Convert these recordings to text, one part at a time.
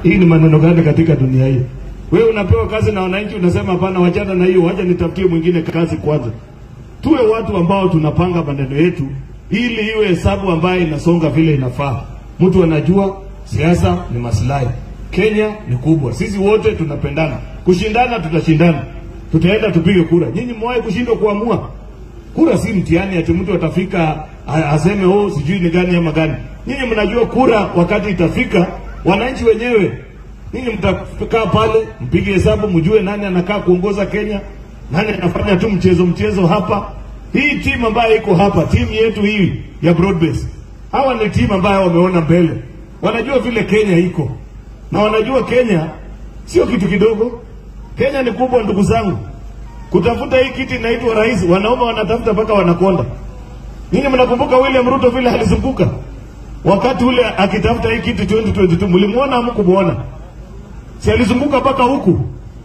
Hii ni maneno gani katika dunia hii? Wewe unapewa kazi na wananchi unasema hapana, wachana na hiyo, wacha nitafutie mwingine kazi kwanza. Tuwe watu ambao tunapanga maneno yetu ili iwe hesabu ambayo inasonga vile inafaa. Mtu anajua siasa ni maslahi. Kenya ni kubwa, sisi wote tunapendana. Kushindana tutashindana, tutaenda tupige kura. Nyinyi mwae kushindwa kuamua. Kura si mtihani ati mtu atafika aseme oh sijui ni gani ama gani. Nyinyi mnajua kura wakati itafika, wananchi wenyewe nyinyi mtakaa pale mpige hesabu, mjue nani anakaa kuongoza Kenya, nani anafanya tu mchezo hapa. Hii timu ambayo iko hapa, timu yetu hii ya broad base, hawa ni timu ambayo wameona mbele, wanajua vile Kenya iko, na wanajua Kenya sio kitu kidogo. Kenya ni kubwa, ndugu zangu. Kutafuta hii kiti inaitwa rais, wanaume wanatafuta mpaka wanakonda. Ninyi mnakumbuka William Ruto vile alizunguka wakati ule akitafuta hii kiti 2022, mlimuona hamkumuona? Si alizunguka mpaka huku.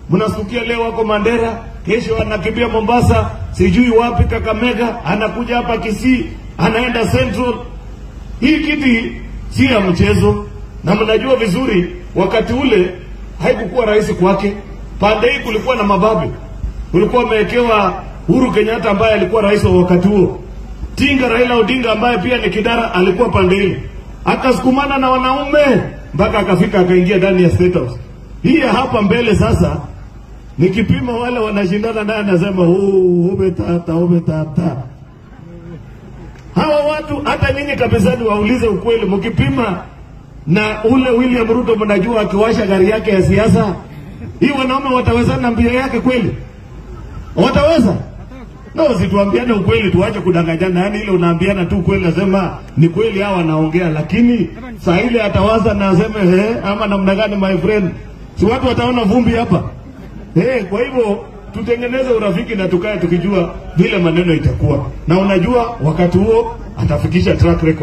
Mnasukia leo wako Mandera, kesho anakimbia Mombasa, sijui wapi Kakamega, anakuja hapa Kisii, anaenda Central. Hii kiti si ya mchezo, na mnajua vizuri wakati ule haikukuwa rahisi kwake. Pande hii kulikuwa na mababe, kulikuwa amewekewa Uhuru Kenyatta ambaye alikuwa rais wa wakati huo, Tinga Raila Odinga ambaye pia ni kidara alikuwa pande ile, akasukumana na wanaume mpaka akafika akaingia ndani ya State House. Hii hapa mbele sasa nikipima wale wanashindana naye anasema tata tata. Hawa watu hata nyinyi kabisa ni waulize ukweli, mkipima na ule William Ruto mnajua akiwasha gari yake ya siasa, hii wanaume watawezana mbio yake kweli? Wataweza? No, situambiane ukweli, tuache kudanganyana. Yaani ile unaambiana tu ukweli, nasema ni kweli hawa wanaongea, lakini saa ile atawaza na aseme he, ama namna gani my friend? Si watu wataona vumbi hapa. Kwa hivyo tutengeneze urafiki na tukae tukijua vile maneno itakuwa. Na unajua wakati huo atafikisha track record.